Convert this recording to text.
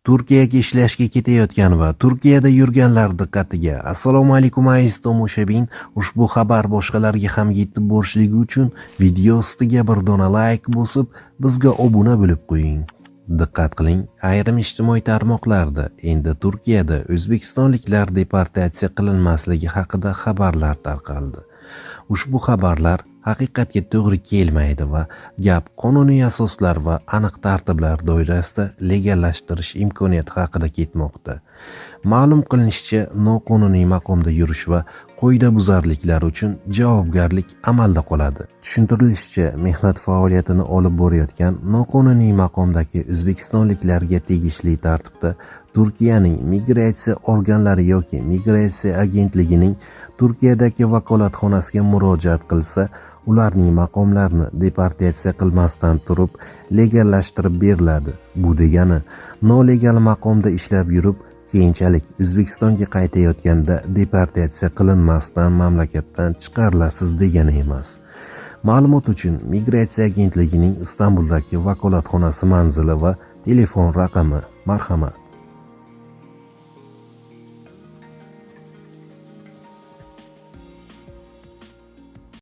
Turkiyaga ishlashga ketayotgan va Turkiyada yurganlar diqqatiga! Assalomu alaykum, aziz tomoshabin! Ushbu xabar boshqalarga ham yetib borishligi uchun video ostiga bir dona layk bosib, bizga obuna bo'lib qo'ying. Diqqat qiling, ayrim ijtimoiy tarmoqlarda endi Turkiyada o'zbekistonliklar deportatsiya qilinmasligi haqida xabarlar tarqaldi. Ushbu xabarlar haqiqatga to'g'ri kelmaydi va gap qonuniy asoslar va aniq tartiblar doirasida legallashtirish imkoniyati haqida ketmoqda. Ma'lum qilinishicha, noqonuniy maqomda yurish va qoidabuzarliklar uchun javobgarlik amalda qoladi. Tushuntirilishicha, mehnat faoliyatini olib borayotgan noqonuniy maqomdagi o'zbekistonliklarga tegishli tartibda Turkiyaning migratsiya organlari yoki migratsiya agentligining Turkiyadagi vakolatxonasiga murojaat qilsa, ularning maqomlarini deportatsiya qilmasdan turib legallashtirib beriladi. Bu degani, nolegal maqomda ishlab yurib, keyinchalik O'zbekistonga qaytayotganda deportatsiya qilinmasdan mamlakatdan chiqarilasiz degani emas. Ma'lumot uchun, migratsiya agentligining Istanbuldagi vakolatxonasi manzili va telefon raqami, marhamat.